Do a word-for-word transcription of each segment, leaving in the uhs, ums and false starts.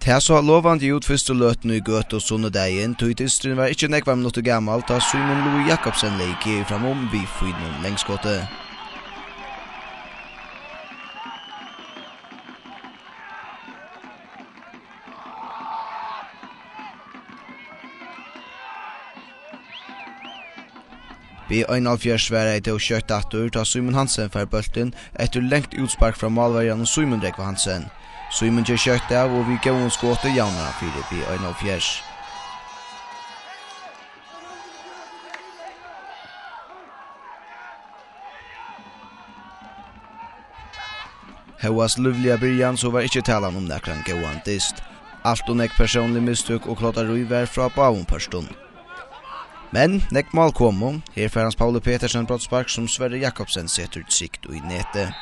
Tað sá lovandi út fyrstu løtuni í Gøtu sunnudagin, tí dysturin var ikki nógvar minuttir gamal, tá Símun Lúi Jakobsen legði G framum við fínum langskoti. B einoghálvfjerðs svaraði tó skjótt aftur, tá Símun Hansen fær bóltin eftir langt útspark frá málverjanum Símun Rógvi Hansen. Símun ger skjótt av og við góðum skoti javnar hann fyri B einoghálvfjerðs. Hóast lívliga byrjan, so var ikki talan um nakran góðan dyst. Alt ov nógv persónlig mistøk og kloddarí var frá báðum pørtum. Men nógv mál komu. Her fær Hans Pauli Petersen brotsspark, sum Sverri Jakobsen setur trygt í netið.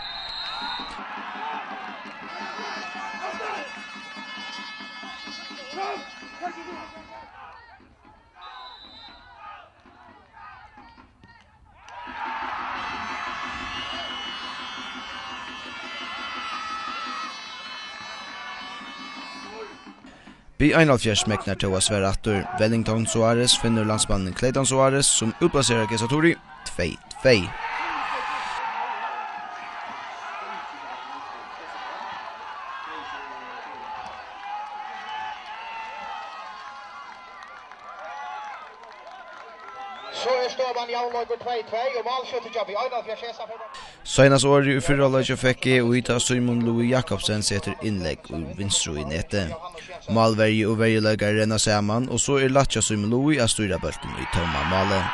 B einoghálvfjerðs megnar tó at svara aftur. Wellington Soares finnur landsmannin Clayton Soares, sum útplaserar Gesa Turi. Tvey tvey. So er staðan javnleikur tvey tvey, og málskjúttur hjá B einoghálvfjerðs, Hesa fer. Seinast orðið í fyrra leiki fekk G í, tá Símun Lúi Jakobsen setur innlegg úr vinstru í netið. Málverji og verjuleikari renna saman, og so er lætt hjá Símun Lúi at stýra bóltin í tóma málið.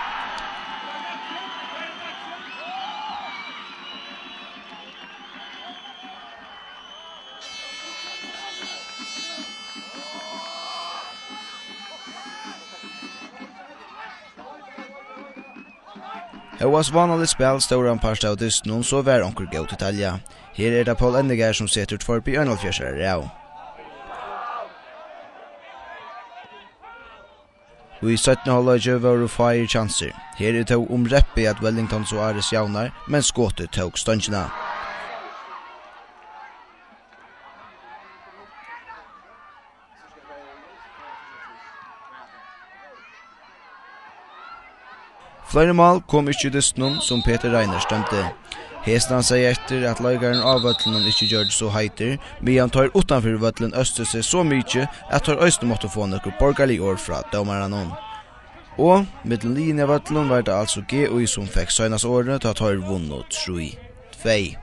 Hóast vánaligt spæl stóran part av dystinum, so var onkur góð detalja. Her er tað Poul Endegaard, sum setur tveir B einoghálvfjerðsarar av. Í seinna hálvleiki vóru fáir kjansir. Her er tó um reppið, at Wellington Soares javnar, men skotið tók stongina. Fleiri mál kom ikki í dystinum, sum Petur Reiners dømdi. Hesin hann segði eftir, at leikarin á vøllinum ikki gjørdi so heitur, meðan teir uttanfyri vøllin østu seg so mikið, at teir eisini máttu fáa nøkur borgarlig orð frá dómaranum. Og millum liðini á vøllinum var tað altso G I, sum fekk seinasta orðið, tá teir vunnu trý tvey.